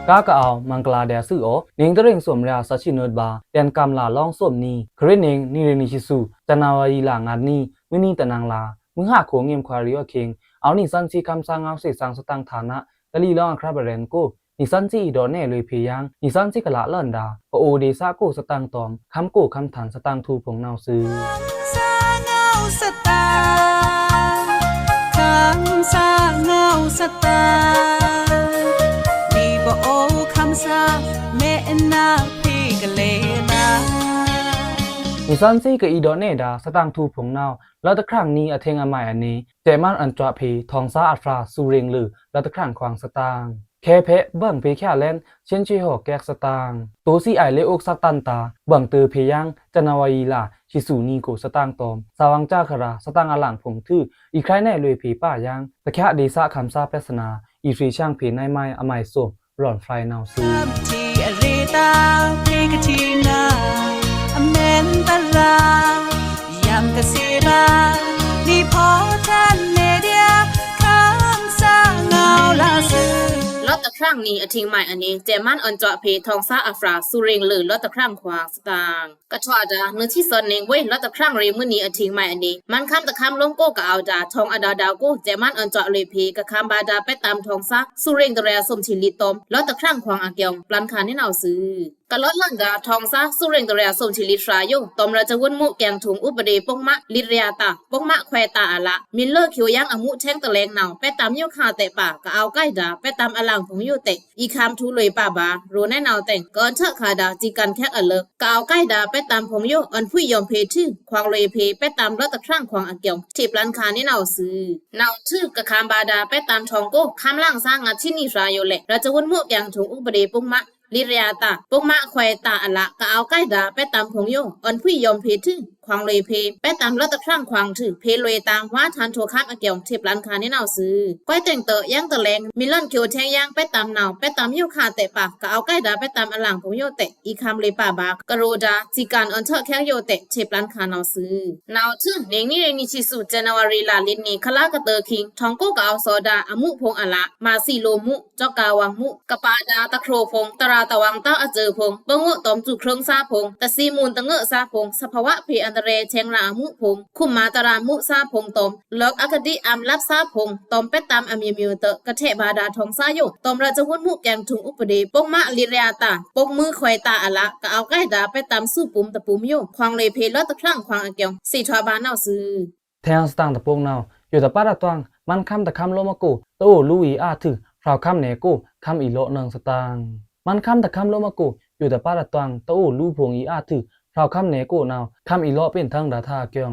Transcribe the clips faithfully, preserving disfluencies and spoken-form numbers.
ကားကအဝ် မင်္ဂလာဒျာႏသွူးအော နင်းတရ့င်ႏသွဉ်းရ သစ်ဆံနွိုက်ပါ တန်ကမ်ႏလ လောင်းသွဉ်းနံ ခရစ်နင်း နံရံးနံရှစ်သွူး ဇန်နဝါရီလ ငါးနံ မွိုန်နံတနင်္လာ မွိုန်ဟါ ခွန်ငိမ်ခွါရီႏအခေင် အဝ်နံသန်သီး ခမ်းသား ငါးဆယ်သီး စတန်းဌာန တလီလောင်းအခရပ်ပရဲဉ်ႏကို နံသန်သီး အီဒေါ့နဲလွေဖျော်ယင်း နံသန်သီးကလလန်ဒါ ပအိုဒေသကို စတန်းတောမ် ခမ်းကိုခမ်းထန် စတန်းထူႏဖုံႏနဝ်သွူ။ နံသန်သီးကအီဒေါ့နဲဒါ စတန်းထူႏဖုံႏနဝ် လွတ်တခရံင်နံအထင်အမိုင်အနေ စဲ့မန်းအွန်ကြွပ်ဖျော် ထောင်စားအဖျာ သူရင်လွေ လွတ်တခရံင်ခွင်စတန်း ခဲဖဲ ဗွင်ပေႏချလန် ဆင်းချေဟော်ကက်စတန်း တိုသီးအိုင်လေအိုက်စတန်းတာ ဗွင်တေဖျော်ယင်း ဇန်နဝါရီလ ဆံသွူနံကို စတန်းတောမ် စာဝင်ကြားခရာ စတန်းအလင်ဖုံႏထွူ အီခရိုင်နဲလွေဖျော်ပါယင်း တချာဒေသခမ်းသားပက်စနာ အီဖြော်ရှင်းဖျော်နံမိုင်အမိုင်သွဉ်း ရွန်ဖျိုင်နဝ်သွူ။ လွတ်တခရံင်နံအထင်မိုင်အနေ စဲ့မန်းအွန်ကြွပ်ဖျော် ထောင်စားအဖျာ သူရင်လွေ လွတ်တခရံင်ခွင်စတန်း ကထွာဒါ နွိုက်သီးသွဉ်းနင်းဝေး လွတ်တခရံင်ရေမုနီအထင်မိုင်အနေ မန်းခမ်းတခမ်းလောင်းကိုကအဝ်ဒါ ထောင်အဒါဒါကို စဲ့မန်းအွန်ကြွပ်လွေဖျော် ကခမ်းဗဒါ ပဲတမ်းထောင်စား သူရင်တရ့အသွဉ်းချီလိတ်တောမ် လွတ်တခရံင်ခွင်အကျုံ ပလန်ခါနဲနဝ်သွူ။ ကလွတ်လန်ဒါ ထောင်စား သူရင်တရ့အသွဉ်းချီလိတ်ဖြာယို တောမ်ရစဝုန်မူကဵင်ထုံဥပဒေ ပုဒ်မ လိတ်ရတာ ပုဒ်မခွဲတာအလ မီးလွော်ချော်ယင်းအမူထဲင်တလဲင်နဝ် ပဲတမ်းယိုခါတဲ့ပါ ကအဝ်ကိုက်ဒါ ပဲတမ်းအလင်ဖုံႏယိုတဲ့ အီခမ်းထူႏလွေပါဗာ ရိုးနဲနဝ်တဲ့ ကအွန်ထက်ခါဒါ စံးကၢ်ခဲအလၢာ် ကအဝ်ကိုက်ဒါ ပဲတမ်းဖုံႏယို အွန်ဖုံယွမ်ဖျော်ထွူ ခွင်လွေဖျော် ပဲတမ်းလွတ်တခရံင်ခွင်အကျုံ ထေပလန်ခါနဲနဝ်သွူ။ နဝ်သွူ ကခမ်းဗဒါ ပဲတမ်းထောင်ကို ခမ်းလင်စား ငါးဆံနံဖြာယိုလဲ့ ရစဝုန်မူကဵင်ထုံဥပဒေ ပုဒ်မ လိတ်ရတာ ပုဒ်မခွဲတာအလ ကအဝ်ကိုက်ဒါ ပဲတမ်းဖုံႏယို အွန်ဖုံယွမ်ဖျော်ထွူ ခွင်လွေဖျော် ပဲတမ်းလွတ်တခရံင်ခွင်ထွူ ဖျော်လွေတမ်း ဝါထန်ထိုခမ်းအကျုံ ထေပလန်ခါနဲနဝ်သွူ။ ကွဲးတဲင်တော် ယင်းတလဲင် မီးလွော်ချော်ထဲင်ယင်း ပဲတမ်းနဝ် ပဲတမ်းယိုခါတဲ့ပါ ကအဝ်ကိုက်ဒါ ပဲတမ်းအလင်ဖုံႏယိုတဲ့ အီခမ်းလွေပါဗာ ကရိုဒါ စံးကၢ်အွန်ထက်ခဲယိုတဲ့ ထေပလန်ခါနဲနဝ်သွူ။ နဝ်သွူ နင်းနံရံးနံရှစ်သွူ ဇန်နဝါရီလ လိတ်နံ ခလါကတၢၢ်ခိင် ထောင်ကိုကအဝ်သောဒါ အမူဖုံႏအလ မႃးသီးလိုမူ ကျောက်ကားဝင်းမူ ကပါဒါ တခရိုဖုံႏ တရာတဝင်း တအစၢဖုံႏ ပုင်ငို့တောမ်စုခရင်စားဖုံႏ တသီးမွုန်တငို့စားဖုံႏ သဘာဝဖျော်အန္တရာယ်ထဲင်ရာအမူဖုံႏ ခုမ်မာတရာမူစားဖုံႏတောမ် လွောက်အကဒံအမ်လပ်စားဖုံႏ တောမ်ပဲတမ်းအမျိုးမျိုးတော် ကထဲဗဒါထောင်စားယို တောမ်ရစဝုန်မူကဵင်ထုံဥပဒေ ပုဒ်မလိတ်ရတာ ပုဒ်မခွဲတာအလ ကအဝ်ကိုက်ဒါ ပဲတမ်းသူပုံႏတပုံႏယို ခွင်လွေဖျော်လွတ်တခရံင်ခွင်အကျုံ သေထွာ်ဗာနဝ်သွူ။ ထဲင်စတန်းတပုင်ႏနဝ် ယိုတပါတ်အတွင် မန်းခမ်းတခမ်းလိုမကို တအိုလူအီအာထု ဖြောက်ခမ်းနဲကို ခမ်းအီလော့နွံစတန်း။ မန်းခမ်းတခမ်းလိုမကို ယိုတပါတ်အတွင် တအိုလူဖုံႏအီအာထု ဖြောက်ခမ်းနဲကိုနဝ် ခမ်းအီလော့ပ့ၣ်ထင်ဒါထႃအကျုံ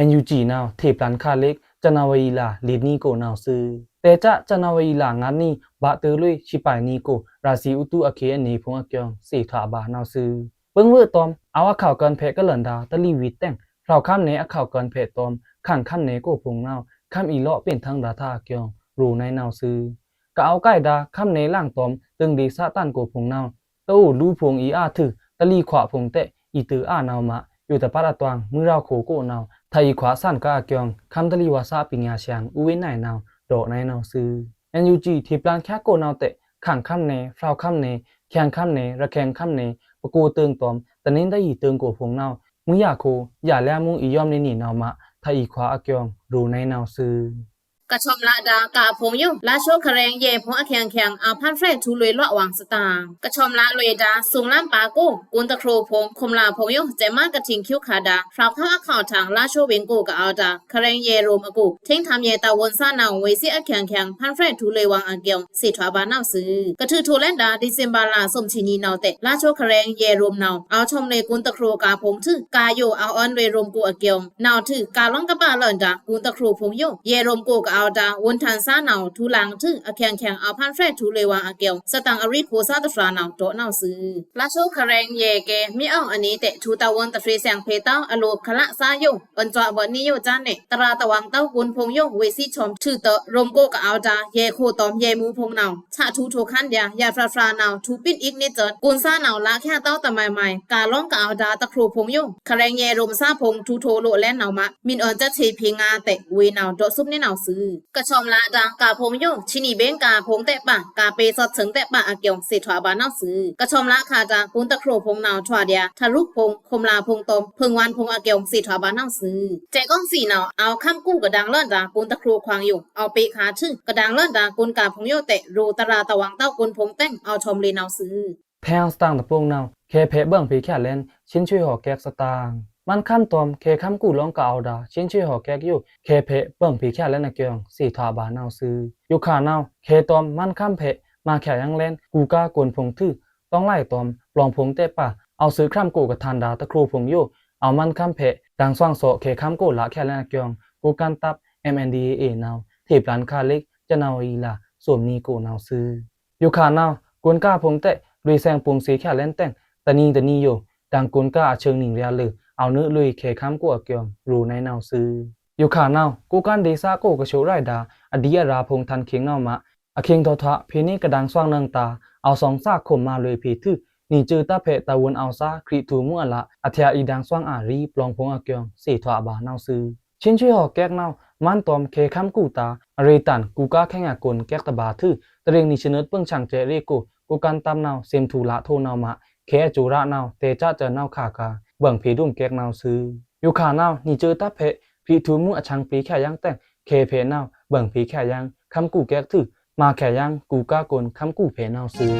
NUG နဝ် ထေပလန်ခါလ့က် ဇန်နဝါရီလ လိတ်နံကိုနဝ်သွူ။ တဲချာ ဇန်နဝါရီလ ငါးနံ ဗာတၢလွေဆံပါနံကို ရာသီဥတုအခေတ်အနေဖုံႏအကျုံ သေထွာ်ဗာနဝ်သွူ။ ပုင်ဝွေတောမ် အဝ်အခေါက်ကွန်ဖဲကလန်ဒါ တလီဝီတဲင် ဖြောက်ခမ်းနဲအခေါက်ကွန်ဖဲတောမ် ခမ်းခမ်းနဲကိုဖုံႏနဝ် ခမ်းအီလော့ပ့ၣ်ထင်ဒါထႃအကျုံ ရိုးနဲနဝ်သွူ။ ကအဝ်ကိုက်ဒါ ခမ်းနဲလင်တောမ် တိူင်းဒေသတန်ကိုဖုံႏနဝ် တအိုလူဖုံႏအီအာထု တလီခွါဖုံႏတဲ့ အီတုအာနဝ်မး ယိုတပါတ်အတွင် မွိုးရောင်ကိုကိုနဝ် ထၢအီခွါသန်ကအကျုံ ခမ်းတလီဝါသပညာရှင် ဦးဝင်းနိုင်နဝ် ဒေါ်နဲနဝ်သွူ။ NUG ထေပလန်ခါကိုနဝ်တဲ့ ခမ်းခမ်းနဲ ဖြောက်ခမ်းနဲ ခဵင်းခမ်းနဲ ရခိုင်ခမ်းနဲ ပဲခူးတိူင်းတောမ် တနင်္သာရီတိူင်းကိုဖုံႏနဝ် မွိုးရောင်ကို ယႃလျာမူအီယွမ်နဲနံနဝ်မး ထၢအီခွါအကျုံ ရိုးနဲနဝ်သွူ။ ကထွမ်လဒါ ကအဖုံႏယို လါရှိုးခရင်ရဲဖုံႏအကျုံ အဖန်ဖြဲထူလွေလွဝ်ဝင်းစတန်း ကထွမ်လလွေဒါ သုန်လမ်းပါကို ကွန်တခရိုဖုံႏ ခုမ်လဖုံႏယို စဲ့မန်းကထိန်ချူခါဒါ ဖြောက်ခမ်းအခေါက်ထင် လါရှိုးဝင်းကိုကအဝ်ဒါ ခရင်ရဲရုံးအကို ထိန်းထမ်းရဲတာဝန်ဆာနဝ် ဝေးစ့အကျုံ ဖန်ဖြဲထူလွေဝင်းအကျုံ သေထွာ်ဗာနဝ်သွူ။ ကထုးထူလဲဒါ ဒီစင်ဘာလ သုမ်ချီနံနဝ်တဲ့ လါရှိုးခရင်ရဲရုံးနဝ် အဝ်ထွမ်လွေကွန်တခရိုကအဖုံႏထွူ ကာယိုအဝ်အွန်လွေရုံးကိုအကျုံ နဝ်ထွူ ကာလောင်းကပါလဒါ ကွန်တခရိုဖုံႏယို ရဲရုံးကိုက အဝ်ႏဒါႏဝွန်ႏထန်ႏသားနဝ်ႏ ထူႏလင်ႏထွူ အချယ်ချယ် အဝ်ႏဖန်းဖြယ်ထုႏလွေꩻဝွင်ႏအကျိုး သတင်ꩻအရီႏဖိုႏသားတဖြာႏနဝ်ႏ တောက်နဝ်ႏသွူ။ လါသိုဝ်းခရဲင်ႏယဲကဲ မီးအောင်အနီႏတဲ့ ထူႏတာႏဝွန်ႏတဖြယ်ဆယ်ဖြယ်တောင်း အလိုႏခလသားယို အွန်ႏစွာဗွတ်နီယိုႏစန်းနဲ့ တရာႏတဝွင်ႏတောက်ဝွန်ႏဖုံႏယို ဝေးသီးချွမ်ႏထွူတရောမ်ကိုကဝ်ႏဒါႏ ယဲခိုꩻတောမ်ႏယဲမူႏဖုံႏနဝ်ႏ ဆာထုႏထိုႏခန်းႏဒျာႏ ယဖျါဖျါနဝ်ႏ ထူႏပင်းအိက်နီသွဉ် ကွန်သားနဝ်ႏ လꩻချာတောင်းတမိုင်မိုင် ကာလောင်းကဝ်ႏဒါႏ တခရိုꩻဖုံႏယို ခရဲင်ႏယဲရိုမ်သားဖုံႏ ထူႏထိုႏလိုꩻလဲနဝ်ႏမး မီးအွန်ႏစက်သေဖြယ်ငါတဲ့ ဝေးနဝ်ႏဒေါ့သွပ်ႏနီနဝ်ႏသွူ။ ကချွမ်ႏလꩻဒါႏ ကာႏဖုံႏယို ချစ်နီဘင်းကာႏဖုံႏတဲ့ပါ ကာႏပေႏသွပ်ႏသွဉ်တဲ့ပါ အကျိုး သေထွာဗာႏနဝ်ႏသွူ။ ကချွမ်ႏလꩻခါဒါႏ ကွန်ႏတခရိုꩻဖုံႏနဝ်ႏထွာႏဒျာႏ ထရုပ်ဖုံႏ ခုမ်လꩻဖုံႏတောမ်ႏ ဖုံႏဝွန်ႏဖုံႏအကျိုး သေထွာဗာႏနဝ်ႏသွူ။ ကျဲကောင်းသီနဝ်ႏ အဝ်ႏခမ်းကူကဒါႏလွေꩻဒါႏ ကွန်ႏတခရိုꩻခွင်ႏယို အဝ်ႏပေꩻခါထွူ ကဒါႏလွေꩻဒါႏ ကွန်ႏကာႏဖုံႏယိုတဲ့ ရိုꩻတရာႏတဝွင်ႏတောက်ကွန်ႏဖုံႏတဲ့ အဝ်ႏထွမ်ႏလေနဝ်ႏသွူ။ ထဲႏသတင်ꩻတပုန်နဝ်ႏ ခဲဖဲဗွင်ဖေႏချာလဲဉ် ချင်းဆွေဟော်ကက်သတင်ꩻ၊ မန်းခမ်းတောမ်ႏ ခဲခမ်းကူလောင်းကဝ်ႏဒါႏ ချင်းဆွေဟော်ကက်ယို ခဲဖဲဗွင်ဖေႏချာလဲဉ်အကျိုး သေထွာဗာႏနဝ်ႏသွူ။ ယိုခါနဝ်ႏ ခဲတောမ်ႏမန်းခမ်းဖဲ မꩻချာႏယင်းလဲဉ် ကူကားကွန်ႏဖုံႏထွူ တောင်းလိုက်တောမ်ႏ ပလောင်ဖုံႏတဲ့ပါ အဝ်ႏသွူခရမ်ကိုကထန်ဒါႏ တခရိုꩻဖုံႏယို အဝ်ႏမန်းခမ်းဖဲ ဒါႏသွင်သော့ခဲခမ်းကိုလꩻချာလဲဉ်အကျိုး ကိုးကန့်တပ် MNDAA နဝ်ႏ ထေႏလန်ခါလိက် ဇန်နဝါရီလ သွမ်နီကိုနဝ်ႏသွူ။ ယိုခါနဝ်ႏ ကွန်ႏကားဖုံႏတဲ့ လွေꩻသင်ပုန်သေချာလဲဉ်တဲ့ တနံၤတနံၤယို ဒါႏကွန်ႏကားအချိုင်နံၤရျာႏလွေꩻ အဝ်ႏနွေလွေꩻခဲခမ်းကိုအကျိုး ရိုꩻနဝ်ႏသွူ။ ယိုခါနဝ်ႏ ကိုးကန့်ဒေသကို ကဆိုပ်ရဒါႏ အဒီအရာႏဖုံႏထန်ႏချင်နဝ်ႏမး အချင်ထောက်ထား ဖေႏနေကဒါႏသွင်နွံတာႏ အဝ်ႏသွင်သားခုမ်မꩻလွေꩻဖေႏထွူ နီစွိုတပ်ဖဲ တာဝန်အောက်စား ခရစ်ထူႏမူးအလꩻ အထျꩻအီဒါႏသွင်အရီ ပလောင်ဖုံႏအကျိုး သေထွာဗာႏနဝ်ႏသွူ။ ချင်းဆွေဟော်ကက်နဝ်ႏ မန်းတောမ်ႏခဲခမ်းကူတာႏ အရေတန်ကူကားခဲငါကွန်ႏကက်တဗာႏထွူ တရင်နီဆနွတ်ပုန်ႏဆင်ႏကျဲရေကို ကိုးကန့်တပ်နဝ်ႏ သင်ထွူလꩻထိုနဝ်ႏမး ခဲအကျိုးရနဝ်ႏ တဲချာကျားနဝ်ႏခါခါ ဗွင်ဖေႏဒုမ်ကက်နဝ်ႏသွူ။ ယိုခါနဝ်ႏ နီစွိုတပ်ဖဲ ခရစ်ထူႏမူးအချင်ပေႏချာႏယင်းတဲ့ ခဲဖဲနဝ်ႏ ဗွင်ဖေႏချာႏယင်း ခမ်းကူကက်ထွူ မꩻချာႏယင်း ကူကားကွန်ႏခမ်းကူဖေႏနဝ်ႏသွူ။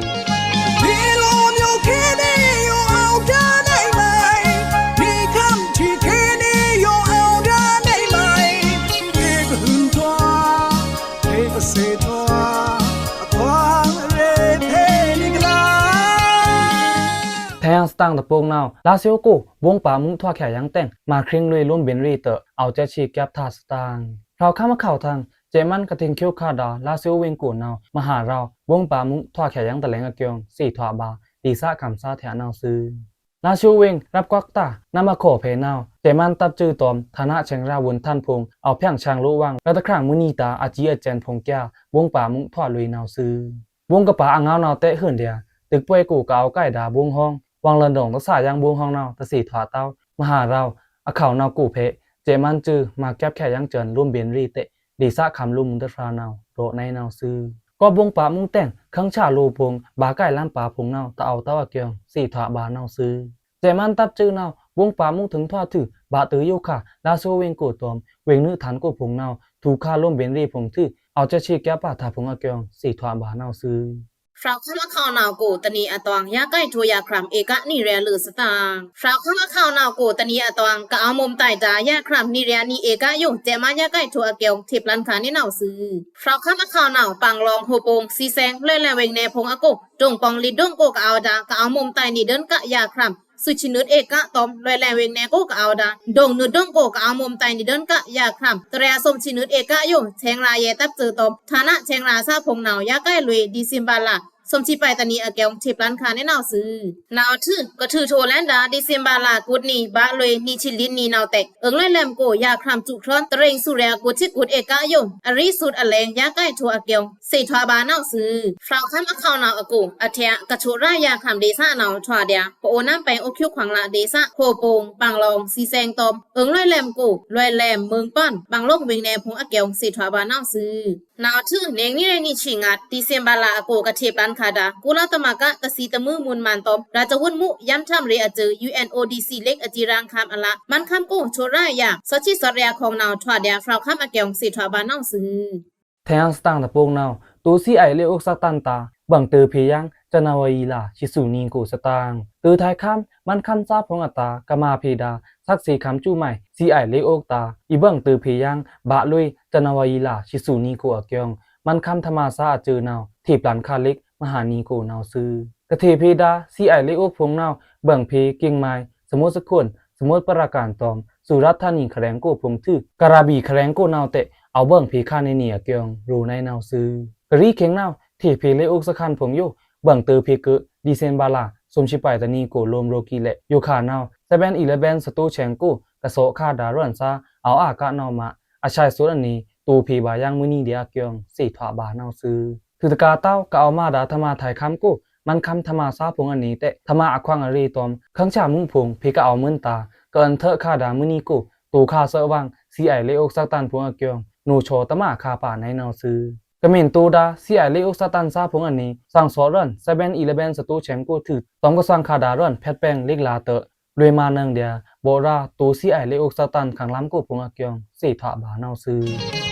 ထဲႏသတင်ꩻတပုန်နဝ်ႏ လါသိုဝ်းကို ဗုံးပါမှုထွာချာႏယင်းတဲ့ မꩻချင်လွေꩻလိုမ်းဗဉ်ႏရေꩻတွော့ အဝ်ႏချက်ချေႏကပ်ထာႏသတင်ꩻ၊ ဖြောက်ခမ်းအခေါက်ထင်ႏ ကျဲမန်းကထိန်ႏချောက်ခါဒါႏ လါသိုဝ်းဝင်းကိုနဝ်ႏ မဟာရောင် ဗုံးပါမှုထွာချာႏယင်းတလဲင်အကျိုး သေထွာဗာႏ ဒေသခံစားထျာနဝ်ႏသွူ။ လါသိုဝ်းဝင်း ရပ်ကွက်တာႏ နမခေါ်ဖဲနဝ်ႏ ကျဲမန်းတပ်စွူတောမ်ႏ ဌာနချန်ရာႏဝွန်ႏထန်ႏဖုံႏ အဝ်ႏဖြန့်ချန်လိုဝ်ႏဝင် ရပ်တခရံာန်ႏမုနီတာႏ အစည်းအကျဉ်းဖုံႏကျား ဗုံးပါမှုထွာလွေꩻနဝ်ႏသွူ။ ဗုံးကပါအငေါနဝ်ႏတဲဟိုန်ဒျာႏ တိုပ်ကွဲးကိုကဝ်ႏကိုက်ဒါႏဗုံးဟွောင် ဝွင်လန်ဒေါင်ႏတသာယင်းဗုံးဟွောင်နဝ်ႏ တသေထွာတဝ်ႏ မဟာရောင် အခေါက်နဝ်ႏကိုဖဲ ကျဲမန်းစွူ မꩻကပ်ချာႏယင်းကျိုးလိုမ်းဗဉ်ႏရေꩻတဲ့ ဒေသခံလိုမ်းမုန်ႏတဖြာနဝ်ႏ ရိုꩻနဝ်ႏသွူ။ ကော့ဗုံးပါမှုတဲ့ ခင်းချလိုဝ်ႏဖုံႏ ဗာႏကိုက်လမ်းပါႏဖုံႏနဝ်ႏ တအဝ်ႏတဝ်ႏအကျိုး သေထွာဗာႏနဝ်ႏသွူ။ ကျဲမန်းတပ်စွူနဝ်ႏ ဗုံးပါမှုထိုင်ထွာထွူ ဗာႏတိုယိုခါ လါသိုဝ်းဝင်းကိုတောမ်ႏ ဝင်းနွေးထန်ႏကိုဖုံႏနဝ်ႏ ထူခါလိုမ်းဗဉ်ႏရေꩻဖုံႏထွူ အဝ်ႏချက်ချေႏကပ်ပါထာႏဖုံႏအကျိုး သေထွာဗာႏနဝ်ႏသွူ။ ဖြောက်ခမ်းအခေါက်နဝ်ႏကို တနံၤအတွင် ယၢၵ်ႈကိုက်ထိုယၢၵ်ႈခြမ်း ဧကနံၣ်ရဲလွေꩻသတင်ꩻ၊ ဖြောက်ခမ်းအခေါက်နဝ်ႏကို တနံၤအတွင် ကအဝ်ႏမုမ်တိုင်ဒါႏ ယၢၵ်ႈခြမ်းနံၣ်ရဲနံၣ်ဧကယို ကျဲမန်းယၢၵ်ႈကိုက်ထိုအကျိုး ထေႏလန်ခါန့ၣ်နဝ်ႏသွူ။ ဖြောက်ခမ်းအခေါက်နဝ်ႏ ပင်လောင် ဟူးပုင် သီးစဲင် လွဲလဲဝင်းနယ်ဖုံႏအကို ဒွိုင်ပွင်လီဒွိုင်ကိုကဝ်ႏဒါႏ ကအဝ်ႏမုမ်တိုင်နံၣ်ဒွိုင်ကယၢၵ်ႈခြမ်း သုတ်ချီနုတ်ဧကတောမ်ႏ လွဲလဲဝင်းနယ်ကိုကဝ်ႏဒါႏ ဒွိုင်နုတ်ဒွိုင်ကိုကဝ်ႏမုမ်တိုင်နံၣ်ဒွိုင်ကယၢၵ်ႈခြမ်း တရဲသွမ်ချီနုတ်ဧကယို ချဲင်ရာႏရဲတပ်စွူတောမ်ႏ ဌာနချဲင်ရာႏသးဖုံႏနဝ်ႏ ယၢၵ်ႈကိုက်လွေꩻ ဒီစင်ဘာလဆံပၢႆတနံၤအကျိုး ထေႏလန်ခါန့ၣ်နဝ်ႏသွူ။ နဝ်ႏထွူ ကထုးထိုးလဲဒါႏ ဒီစင်ဘာလကူတ်နံၤ ဘးလွေꩻ နံၣ်ချီလိုက်နံၤနဝ်ႏတဲ အိုင်လွဲလဲမ်ကို ယၢၵ်ႈခြမ်းစုချွန် တရင်စုရဲအကူချစ်ကူတ်ဧကယို အရီသုတ်အလဲင် ယၢၵ်ႈကိုက်ထိုအကျိုး သေထွာဗာႏနဝ်ႏသွူ။ ဖြောက်ခမ်းအခေါက်နဝ်ႏအကို အထျꩻကဆိုပ်ရယၢၵ်ႈခြမ်းဒေသနဝ်ႏထွာဒျာႏ ပအိုဝ်ႏနမ်းပဲင်အိုးချူခွင်လးဒေသ ဟူးပုင် ပင်လောင် သီးစဲင်တောမ်ႏ အိုင်လွဲလဲမ်ကို လွဲလဲမ် မိူင်းပၼ် ပင်လောင်ဝင်းနယ်ဖုံႏအကျိုး သေထွာဗာႏနဝ်ႏသွူ။ နဝ်ႏထွူ နွေဦးနံၣ်ရဲနံၣ်ဆံငါး ဒီစင်ဘာလအကို ကထေႏလန်ခါဒါႏ ကုလသမဂ္ဂကသံႇသမုၼ်မုၼ်မၢၼ်ႈတောမ်ႏ ရာဇဝတ်မှု ယင်းထမ်းရေအကျိုး UNODC လိက်အတံရၢင်းခမ်းအလ မန်းခမ်းကို ဆိုပ်ရယၢၵ်ႈ သွပ်ချီသွပ်ရဲအခေါင်နဝ်ႏထွာဒျာႏ ဖြောက်ခမ်းအကျိုး သေထွာဗာႏနဝ်ႏသွူ။ ထဲႏသတင်ꩻတပုန်နဝ်ႏ တူဝ်စံးအိုက်လက်အောက်သက်တမ်းတာႏ ဗွင်တိုဝ်ဖေႏယင်း ဇန်နဝါရီလဆံသူနံၤကိုသတင်ꩻ၊ တိုဝ်ထဲခမ်း မန်းခမ်းသားဖုံႏအတာႏ ကမၣ်ဖေႏဒါႏ သက္ကစီၶမ်းစူမိုင် စံးအိုက်လက်အောက်တာႏ အီဗွင်တိုဝ်ဖေႏယင်း ဘးလွေꩻ ဇန်နဝါရီလဆံသူနံၤကိုအကျိုး မန်းခမ်းထမသားအကျိုးနဝ်ႏ ထေႏလန်ခါလိက် မဟာနံၤကိုနဝ်ႏသွူ။ ကထေႏဖေႏဒါႏ စံးအိုက်လက်အောက်ဖုံႏနဝ်ႏ ဗွင်ဖေႏ ကဵင်းမိုင် စမုတ်စခွန် စမုတ်ပရာကၢၼ်တောမ်ႏ သုရတ်ဌာနီခရဲင်ကိုဖုံႏထွူ ကရာဘီခရဲင်ကိုနဝ်ႏတဲ အဝ်ႏဗွင်ဖေႏခါနေနေအကျိုး ရိုꩻနုဲင်းနဝ်ꩻသွူ။ ကရီးခေင်နဝ်ꩻ ထေꩻဖေႏလက်အောက်စခန်းဖိုင်ႏယို ဗွင်တွော်ဖေႏကွို ဒီစင်ဘာလ ဆံႏပျဲတနံၤကို လိုမ်းရိုးကီးလဲ့ ယိုခါနဝ်ꩻ Seven Eleven စတိုးဆိုင်ကို ကသော့ခါဒါရွဉ်သါ အဝ်ႏအာကနဝ်ꩻမး အဆိုင်သွုတ်အနွေ တိုꩻဖေႏဗာႏယင်းမွိုးနံၤဒျာအကျိုး သ့ꩻထွာဗာႏနဝ်ꩻသွူ။ ထွူတကာႏတဝ်း ကအဝ်ႏမါဒါထမꩻထိုင်ခမ်းကို မန်းခမ်းထမꩻသားဖိုင်ႏအနွေတဲ ထမꩻအခွင်အရေႏတွမ် ခင်းစက်မုဖိုင်ႏ ဖေႏကအဝ်ႏမွိုးတာႏ ကအွဉ်ထွဲခါဒါမွိုးနံၤကို တိုꩻခါသွဲဝင်း ဆီအိုင်လက်အောက်စခန်းဖိုင်ႏအကျိုး နူႏသော့တမꩻခါပါနုဲင်းနဝ်ꩻသွူ။ ကမ့ၢ်တိုဒါ ဆီအိုင်လက်အောက်စခန်းသားဖိုင်ႏအနွေ သင်သော့ရွဉ် Seven Eleven စတိုးဆိုင်ကို ထွူ တွမ်ကသွင်ခါဒါရွဉ် ဖက်ပဲင်ႏလက်လာတ လွေꩻမꩻနုဲင်းဒျာ ဗော့ရာတိုဆီအိုင်လက်အောက်စခန်းသား ခင်းလမ်းကိုဖိုင်ႏအကျိုး သ့ꩻထွာဗာႏနဝ်ꩻသွူ။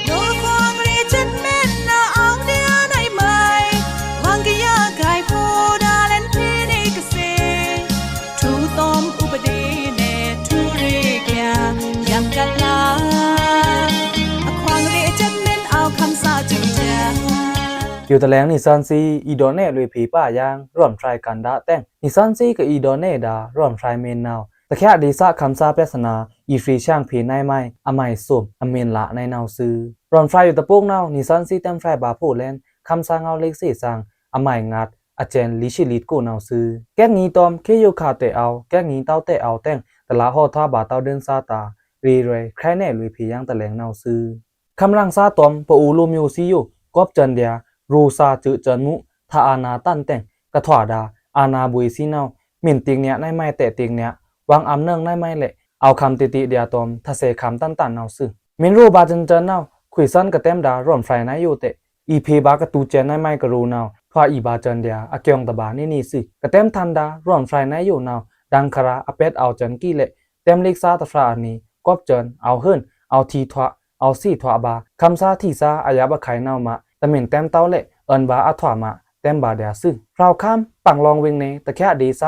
ယိုတလဲင် နီသွဉ်းသီး အီဒေါ်နဲလွေဖေႏပါယင်း ရွဉ်ဖြိုင်ႏကန္ဒါတဲင် နီသွဉ်းသီးကအီဒေါ်နဲဒါ ရွဉ်ဖြိုင်ႏမ့ၢ်နဝ်ꩻ တချာဒေသခမ်းသားပြဿနာ အီဖြေရှင်းဖေႏနုဲင်းမုဲင် အမိုင်သွမ် အမုဲင်လနုဲင်းနဝ်ꩻသွူ။ ရွဉ်ဖြိုင်ႏယိုတပိုက်နဝ်ꩻ နီသွဉ်းသီးတဲမ်းဖြိုင်ႏဗာႏဖိုလက် ခမ်းသားငဝ်းလက်သ့သင် အမိုင်ငါး အစဲန်လီရှစ်လီကိုနဝ်ꩻသွူ။ ကဲကငီးတွမ် ခေယိုခါတဲအဝ် ကဲကငီးတဝ်းတဲအဝ်တဲင် တလးဟော့ထွာဗာႏတဝ်းဒိုင်းသားတာႏ ရေꩻရွဲ ခရိုင်နဲလွေဖေႏယင်းတလဲင်နဝ်ꩻသွူ။ ခမ်းရင်သားတွမ် ပအိုဝ်လိုꩻမျိူꩻသီးယို ကွပ်စန်ဒျာ ရိုꩻသာႏစွိုꩻစွန်မူ ထအာဏာတန်တဲင် ကထွာဒါ အာဏာဗွေႏသီးနဝ်ꩻ မုဲင်တေင်ꩻညါနုဲင်းမုဲင်တဲတေင်ꩻညါ ဝင်းအမ်းနုဲင်းနုဲင်းမုဲင်လဲ့ အဝ်ႏခမ်းတေတေဒျာတွမ် ထဆဲးခမ်းတန်တန်နဝ်ꩻသွူ။ မုဲင်ရိုဗာႏစွန်စွန်နဝ်ꩻ ခွေသွဉ်ကတဲမ်းဒါ ရွဉ်ဖြိုင်ႏနုဲင်းယိုတဲ အီဖေႏဗာႏကတူႏစဲန်နုဲင်းမုဲင်ကရိုနဝ်ꩻ ထွာအီဗာႏစွန်ဒျာ အကျိုးတဗာႏနေနေသွူ။ ကတဲမ်းထန်ဒါ ရွဉ်ဖြိုင်ႏနုဲင်းယိုနဝ်ꩻ ဒင်ခရာ အပျဲတ်အဝ်ႏစွန်ကီးလဲ့ တဲမ်းလက်သားတဖြာအနွေ ကွပ်စွန် အဝ်ႏဟုဉ် အဝ်ႏထီထွာ အဝ်ႏသ့ထွာဗာႏ ခမ်းသားထီသား အယပ်ꩻခုဲင်ႏနဝ်ꩻမး တမုဲင်တဲမ်းတဝ်းလဲ့ အွဉ်ဗာႏအထွာမး တဲမ်းဗာႏဒျာသွူ။ ဖြိုင်ႏခမ်း ပင်လောင်ꩻဝေင်ꩻနယ် တချာဒေသ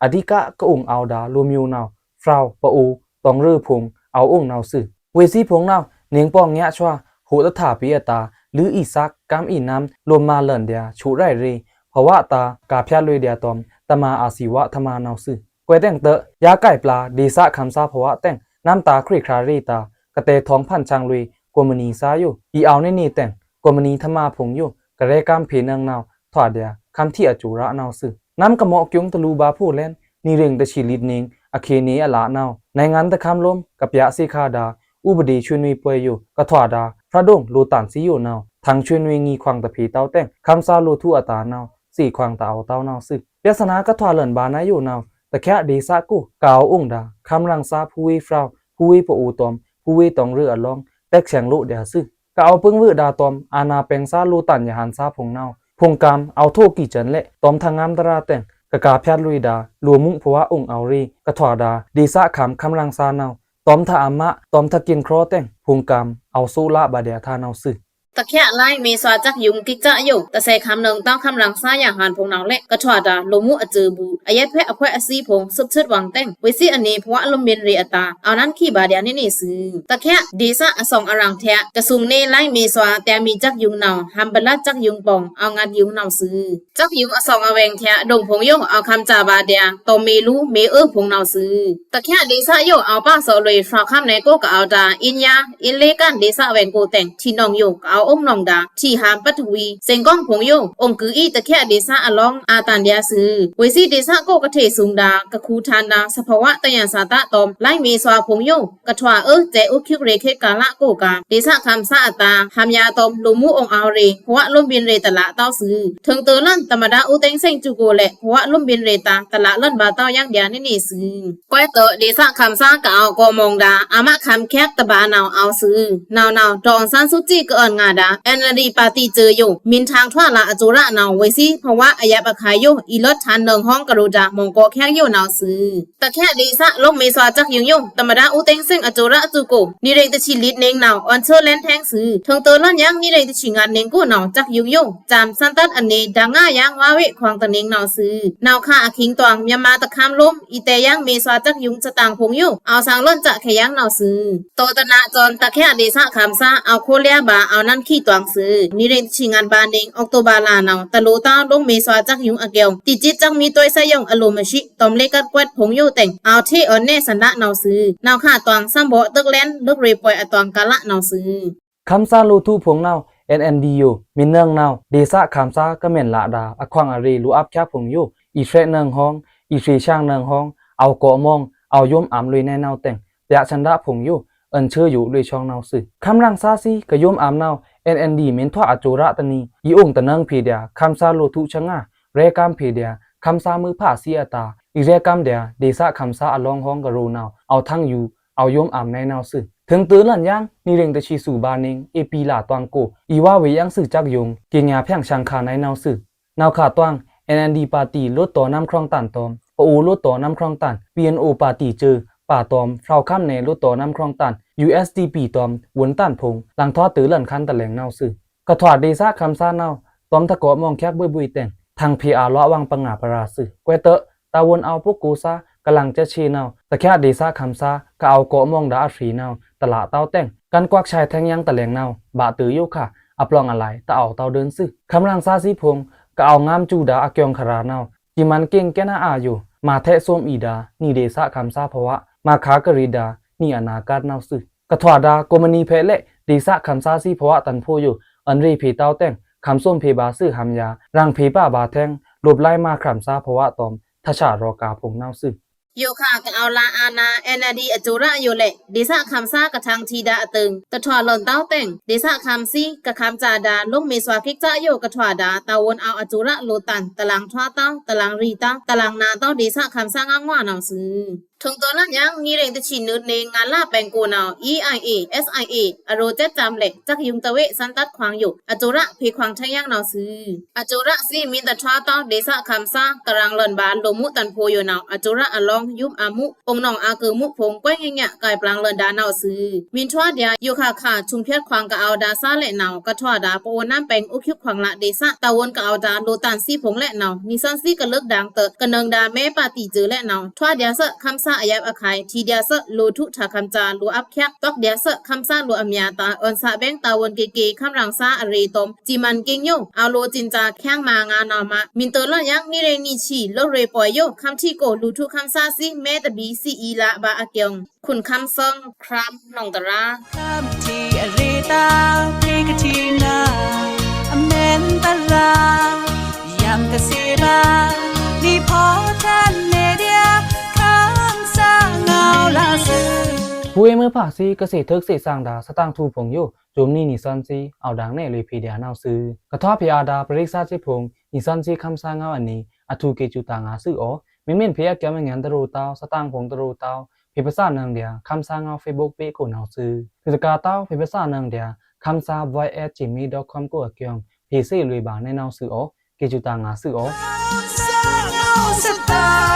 အဓိကကအိုင်ႏအဝ်ႏဒါ လိုꩻမျိူးနဝ်ꩻ ဖြိုင်ႏ ပအိုဝ် တွင်ႏရွိုးဖိုင်ႏ အဝ်ႏအိုင်ႏနဝ်ꩻသွူ။ ဝေႏသီးဖိုင်ႏနဝ်ꩻ နွောင်ပေါင်ꩻညါသွါ ဟိုတ်အထၢပေအတာႏ လွိုးအီသက် ကမ်းအီနမ်း လိုမ်းမုဲင်လန်ဒျာ ဆူရိုက်ရေ ဖဝတာႏ ကဖြတ်လွေꩻဒျာတွမ် တမာႏအာႏသီးဝါႏထမꩻနဝ်ꩻသွူ။ ကွဲးတဲင်တဲ ယါကိုက်ပျာႏ ဒေသခမ်းသားဖဝတဲင် နမ်းတာႏခွေခရာရေတာႏ ကတဲထောင်ဖန်ဆန်းလွေꩻ ကိုမနီသားယို အီအဝ်ႏနေနေတဲင် ကိုမနီထမꩻဖိုင်ႏယို ကရဲကမ်းဖေႏနုဲင်းနဝ်ꩻ ထွာဒျာ ခမ်းထီအစူရာနဝ်ꩻသွူ။ နမ်းကမော့ကျိုင်းတလူဗာႏဖိုလက် နီရိင်တဆံလီတနင် အခီနေအလနဝ်ꩻ နုဲင်းငါတခမ်းလိုမ်း ကပြာႏသေခါဒါ ဥပဒေဆွေးနွေးပွဲယို ကထွာဒါ ဖြတ်ဒုံလိုတန်သီယိုနဝ်ꩻ ထင်ဆွေးနွေးငီးခွင်တဖေႏတဝ်းတဲင် ခမ်းသားလိုꩻထူအတာႏနဝ်ꩻ သေခွင်တအဝ်ႏတဝ်းနဝ်ꩻသွူ။ ပြဿနာကထွာလန်ဗာႏနုဲင်းယိုနဝ်ꩻ တချာဒေသကို ကအဝ်ႏအိုင်ႏဒါ ခမ်းရင်သားဖူဝေဖြိုင်ႏ ဖူဝေပအိုတွမ် ဖူဝေတွင်ႏရွိုးအလောင်း တဲက်ဆဲင်လိုဒျာသွူ။ ကအဝ်ႏပိုင်ႏဝွိုဒါတွမ် အာဏာပိုင်သားလိုတန်ယဟန်သားဖိုင်ႏနဝ်ꩻ ဖိုင်ႏကမ် အဝ်ႏထိုကီစွန်လဲ့ တွမ်ထငမ်းတရာတဲင် ကကဖြတ်လွေꩻဒါ လိုꩻမူးဖဝအိုင်ႏအဝ်ႏရေꩻ ကထွာဒါ ဒေသခမ်းခမ်းရင်သားနဝ်ꩻ တွမ်ထအမး တွမ်ထကင်ႏချောတဲင် ဖိုင်ႏကမ် အဝ်ႏသိုးလဗာႏဒျာထနဝ်ꩻသွူ။ တချလိုင်းမေးသွါစက်ယုံႏကိကယို တဆဲးခမ်းနုဲင်းတဝ်း ခမ်းရင်သားယဟန်ဖိုင်ႏနဝ်ꩻလဲ့ ကထွာဒါ လိုꩻမူးအစွိုဘူ အယပ်ꩻဖဲအခွဲးအသီးဖိုင်ႏ သွပ်သွပ်ဝွင်ႏတဲင် ဝေꩻသီးအနွေ ဖဝလိုမ်းဗိုင်ႏရေꩻအတာႏ အဝ်ႏနမ်းခံဗာႏဒျာနေနေသွူ။ တချဒေသအသွင်အရင်ꩻထဲ ကသုမ်ႏနေလိုင်းမေးသွါ တဲမီစက်ယုံႏနဝ်ꩻ ဟမ်ႏပလတ်စက်ယုံႏပွင်ႏ အဝ်ႏငတ်ယုံႏနဝ်ꩻသွူ။ စက်ယုံႏအသွင်အဝေင်ႏထဲ အဒုံဖိုင်ႏယို အဝ်ႏခမ်းစာဗာႏဒျာ တော်မေးလူ မေးအွိုးဖိုင်ႏနဝ်ꩻသွူ။ တချဒေသယို အဝ်ႏပါသွောလွေꩻ ဖြိုင်ႏခမ်းနဲကို ကအဝ်ႏဒါ အင်းယား အင်းလေးကန်ဒေသဝေင်ႏကိုတဲင် ထီနောင်ယို ကအဝ်ႏအိုင်ႏနောင်ဒါ ထီဟမ်ႏပထဝီ စဲင်ကောင်းဖိုင်ႏယို အိုင်ႏကုအီတချဒေသအလောင်း အာႏတန်ဒျာသွူ။ ဝေꩻသီးဒေသကို ကထေꩻသုင်ဒါ ကခူထန်ဒါ သဖဝတယန်စာတတွမ် လိုင်းမေးသွါဖိုင်ႏယို ကထွာအွို စဲအိုးခွိုက်ရေꩻခေတ်ကာလကိုက ဒေသခမ်းသားအတာႏ ဟမ်ႏယါတွမ် လိုꩻမူးအိုင်ႏအဝ်ႏရေꩻ ဖဝလိုမ်းဗိုင်ႏရေꩻတလတဝ်းသွူ။ ထိုင်တိုလန် သမ္မတဦးသိန်းစိန်အစွိုကိုလဲ့ ဖဝလိုမ်းဗိုင်ႏရေꩻတာႏ တလလန်ဗာႏတဝ်းယင်းဒျာနေနေသွူ။ ကွဲးတဲ ဒေသခမ်းသားကအဝ်ႏကောမောင်ဒါ အမခမ်းခဲက်တဗာႏနဝ်ꩻအဝ်ႏသွူ။ နဝ်ꩻနဝ်ꩻ ဒေါ်အောင်ဆန်းစုကြည်ကအွဉ်ငါဒါ NLDပါတီစွိုယို မုၢ်ထင်ထွာလအစူရာနဝ်ꩻ ဝေꩻသီး ဖဝအယပ်ꩻခုဲင်ႏယို အီလွတ်ထန်နုဲင်းဟွင်ႏကရိုဒါ မွင်ကောခဲက်ယိုနဝ်ꩻသွူ။ တချဒေသလိုင်းမေးသွါစက်ယုံႏယို သမ္မတဦးသိန်းစိန်အစူရာအစွိုကို နီရိင်တဆံလီတနင်နဝ်ꩻ အွန်ႏသွိုလန်ထင်သွူ။ ထိုင်တိုလန်ယင်း နီရိင်တဆံငတ်နင်ကိုနဝ်ꩻ စက်ယုံႏယို စမ်ႏသန်ႏတတ်အနွေ ဒင်ႏငါယင်းဝွေးခွင်ႏတနင်နဝ်ꩻသွူ။ နဝ်ꩻခါအခိင်တွင် မြန်မာတခမ်းလိုမ်း အီတဲယင်းမေးသွါစက်ယုံႏ သတင်ဖိုင်ႏယို အဝ်ႏသင်လွန်စက်ခဲယင်းနဝ်ꩻသွူ။ တော်တနာစွန် တချဒေသခမ်းသား အဝ်ႏခိုလျာဗာႏ အဝ်ႏနမ်းခံတွင်သွူ။ နီရိင်တဆံငတ်ဗာႏနင် အောက်တိုဘာလနဝ်ꩻ တလိုတဝ်းလိုင်းမေးသွါစက်ယုံႏအကျိုး တီႏစစ်စက်မီးတွိုက်သွဲယုံႏ အလိုမရှိ တွမ်လေကတ်ကွက်ဖိုင်ႏယိုတဲင် အဝ်ႏထေးအွဉ်နဲသန္ဒနဝ်ꩻသွူ။ နဝ်ꩻခါတွင် သမ်ႏဗော်တွိုက်လဲန် လွိုက်ရေပွဲအတွင်ကာလနဝ်ꩻသွူ။ ခမ်းသားလိုꩻထုဖိုင်ႏနဝ်ꩻ NND ယို မီႏနွံꩻနဝ်ꩻ ဒေႏသၢက်ꩻခမ်းသားကမန်လာဒါ အခွင်ꩻအရေꩻလိုꩻအပ်ꩻချက်ဖိုင်ႏယို အီႏရဲနွံꩻဟွင်း အီႏရေꩻဆင်နွံꩻဟွင်း အဝ်ႏကော့ꩻမွုင်ႏ အဝ်ႏယွမ်းအံႏလွေꩻနဲနဝ်ꩻတဲင် ပြဆန္ဒဖိုင်ႏယို အွဉ်ႏဆွေႏယို လွေꩻဆွင်နဝ်ꩻသွူ။ ခမ်းရင်ꩻသားသီး ကယွမ်းအံႏနဝ်ꩻ NND မီႏထွားအစူရတနီ အီႏအောင်ႏတနွံꩻဖေႏဒျာႏ ခမ်းသားလိုꩻထုဆငါ ရဲကမ်းဖေႏဒျာႏ ခမ်းသားမွိုးဖါသီးအတာႏ အီႏရဲကမ်းဒျာႏ ဒေႏသၢက်ꩻခမ်းသားအလောင်းဟွင်းကရိုꩻနဝ်ꩻ အဝ်ႏထင်ꩻယူႏ အဝ်ႏယွမ်းအံႏနဲနဝ်ꩻသွူ။ ထိုင်ႏတိုဝ်းလန်ယိုင် နီႏရေင်ꩻတဆံꩻသူႏဗာႏနွေꩻ ဧပြီလꩻတွင်ꩻကို အီႏဝါဝေꩻယိုင်သွူꩻစက်ရုံႏ ကြေညာဖြန့်ဆင်ခါနဲနဝ်ꩻသွူ။ နဝ်ꩻခါတွင်ꩻ NND ပါတီလွတ်တော်နမ်းခြွင်းတန်ႏ တောမ်ႏ ပအိုဝ်လွတ်တော်နမ်းခြွင်းတန်ႏ PNO ပါတီစွူ ပါတောမ်ႏ ဖြောင့်ခမ်းနယ်လွတ်တော်နမ်းခြွင်းတန်ႏ USDP တောမ်ႏ ဝန်ႏတန်ႏဖိုင်ႏ လင်ထွားတိုဝ်းလန်ခန်တလဲင်နဝ်ꩻသွူ။ ကထွားဒေႏသၢက်ꩻခမ်းသားနဝ်ꩻ တွမ်ႏထကော့ꩻမွုင်ꩻချက်ဗွေးဗွေးတဲင် ထင်ꩻဖေအာႏလောအဝင်ပငါဗရာသွူ။ ကွဲးတွော့ တာဝန်အဝ်ႏပုကိုယ်စား ကလင်ချက်ဆေနဝ်ꩻ တချားဒေႏသၢက်ꩻခမ်းသား ကအဝ်ႏကော့ꩻမွုင်ꩻဒါႏအဖြေနဝ်ꩻ တလာတဝ်တဲင် ကန်းကွက်ဆိုင်ႏထဲင်ယိုင်တလဲင်နဝ်ꩻ ဗာႏတိုဝ်းယိုခါ အပလောင်အလဲ တအဝ်ႏတဝ်ဒိုင်သွူ။ ခမ်းရင်ꩻသားသီးဖိုင်ႏ ကအဝ်ႏငမ်းစူဒါႏအကျိုင်ႏခရာနဝ်ꩻ စီမံကိန်းကဲနအါယို မၤထဲ့ဆိုမ်းအီဒါႏ နီႏဒေႏသၢက်ꩻခမ်းသားဖဝး မၤခါကရီဒါႏ နီႏအနာဂတ်နဝ်ꩻသွူ။ ကထွားဒါႏ ကုမ္ပဏီဖဲလဲ့ ဒေႏသၢက်ꩻခမ်းသားသီးဖဝးတန်ႏဖိုင်ႏယို အွဉ်ႏရေꩻဖေႏတဝ်တဲင် ခမ်းသွမ်းဖေႏဗာႏသွူဟမ်ႏယာႏ ရင်ꩻဖေႏဗာႏထဲင် လိုပ်ꩻလိုင်းမၤခမ်းသားဖဝးတွမ်ႏ ထဆာရောဂါဖိုင်ႏနဝ်ꩻသွူ။ ယိုခါကအဝ်ႏလာအာဏာ NLD အစူရယိုလဲ့ ဒေႏသၢက်ꩻခမ်းသားကထင်ႏထီဒါႏအတိုင် ကထွားလွဉ်တဝ်တဲင် ဒေႏသၢက်ꩻခမ်းသီး ကခမ်းစာဒါႏ လိုမ်းမေႏသွါခိကစယို ကထွားဒါႏ တာဝန်အဝ်ႏအစူရလိုꩻတန်ႏ တလင်ထွားတဝ် တလင်ရီတဝ် တလင်နာတဝ် ဒေႏသၢက်ꩻခမ်းသားငဝ်ꩻနဝ်ꩻသွူ။ ထိုင်ႏတိုဝ်းလန်ယိုင် နီႏရေင်ꩻတဆံꩻနွံꩻနေ ငါးလပိုင်းကိုနဝ်ꩻ EIA SIA အရိုꩻစဲ့ꩻတမ်းလဲ့ စက်ရုံႏတဝေ့ꩻ စမ်းသပ်ခွင့်ယို အစူရဖေႏခွင့်ထဲင်ယိုင်နဝ်ꩻသွူ။ အစူရသီး မီႏတထွားတဝ် ဒေႏသၢက်ꩻခမ်းသား ကရင်လွဉ်ဗာႏလိုꩻမူးတန်ႏဖိုင်ႏယိုနဝ်ꩻ အစူရအလောင်းယွမ်းအံႏမူး ပုင်ꩻနောင်ꩻအကုိုက်မူးဖိုင်ႏ ကွဲးငဲညါ ကဲပျံႏလွဉ်ဒါႏနဝ်ꩻသွူ။ မီႏထွားဒျာႏ ယိုခါခါထုံဖြတ်ခွင့်ကအဝ်ႏဒါႏသွူလဲ့နဝ်ꩻ ကထွားဒါႏ ပအိုဝ်နမ်းပင်ႏအိုက်ခွင့်လꩻဒေႏသၢက်ꩻ တာဝန်ကအဝ်ႏဒါႏလိုꩻတန်ႏသီးဖိုင်ႏလဲ့နဝ်ꩻ နီႏသွဉ်းသီးကလုတ်းဒါႏတိုတ် ကနွောင်ဒါႏမဲပာ်တီစွူလဲ့နဝ်ꩻ ထွားဒျာႏသွူ ခမ်းသားအယပ်ꩻအခဲင် ထီဒျာႏသွူ လိုꩻထုထာႏခမ်းသားလိုꩻအပ်ချက် တွက်ဒျာႏသွူ ခမ်းသားလိုꩻအမျါတာႏ အွဉ်ႏသဗာႏတာဝန်ကေကေ ခမ်းရင်ꩻသားအရေႏတွမ်ႏ စီမံကိန်းယို အဝ်ႏလိုꩻစင်ꩻစာႏခဲင်မၤငါနဝ်ꩻမး မီႏတိုဝ်းလန်ယိုင် နီႏရေင်ꩻနံꩻသီး လိုပ်ꩻရေꩻပွိုင်ႏယို ခမ်းထီကို လိုꩻထုခမ်းသားသီး မဲတဘီ သီးအီလာႏဗာႏအကျိုင်ႏ ခွန်ခမ်းသွင်း ခရမ်း နောင်တရာႏ ခမ်းထီအရေႏတာႏ ဖေႏကထီနဝ်ꩻ အမဲဉ်သရာႏ ယံကသေဗာႏ နီႏဖော်ထန်နေဒျာႏ ခမ်းသားငဝ်းလသီး။ ဗွေမွဲဖါသီး ကသေ့ထုတ်သေ့သင်ဒါႏ သတင်ꩻထုဖိုင်ႏယို စွမ်ꩻနီနီသွဉ်းသီး အဝ်ႏဒါႏနဲလွေꩻဖေႏဒျာႏနဝ်ꩻသွူ။ ကထွားဖေႏအာဒါႏ ပရိက္ခာသီးဖိုင်ႏ နီသွဉ်းသီးခမ်းသားငဝ်းအနံၤ အထူးကေꩻစွူတာႏငါသွူအို။ မီႏမီးဖေႏအကျိုင်းအငယ်တရူတဝ် သတင်ꩻဖိုင်ႏတရူတဝ် ဖေႏပသနွံဒျာႏ ခမ်းသားငဝ်း Facebook pageကိုနဝ်ꩻသွူ။ သတ္တကာတဝ် ဖေႏပသနွံဒျာႏ ခမ်းသား voice at gmail dot com ကိုအကျိုင်း ဖေႏသေလွေꩻဗာႏနဲနဝ်ꩻသွူအို။ ကေꩻစွူတာႏငါသွူအို။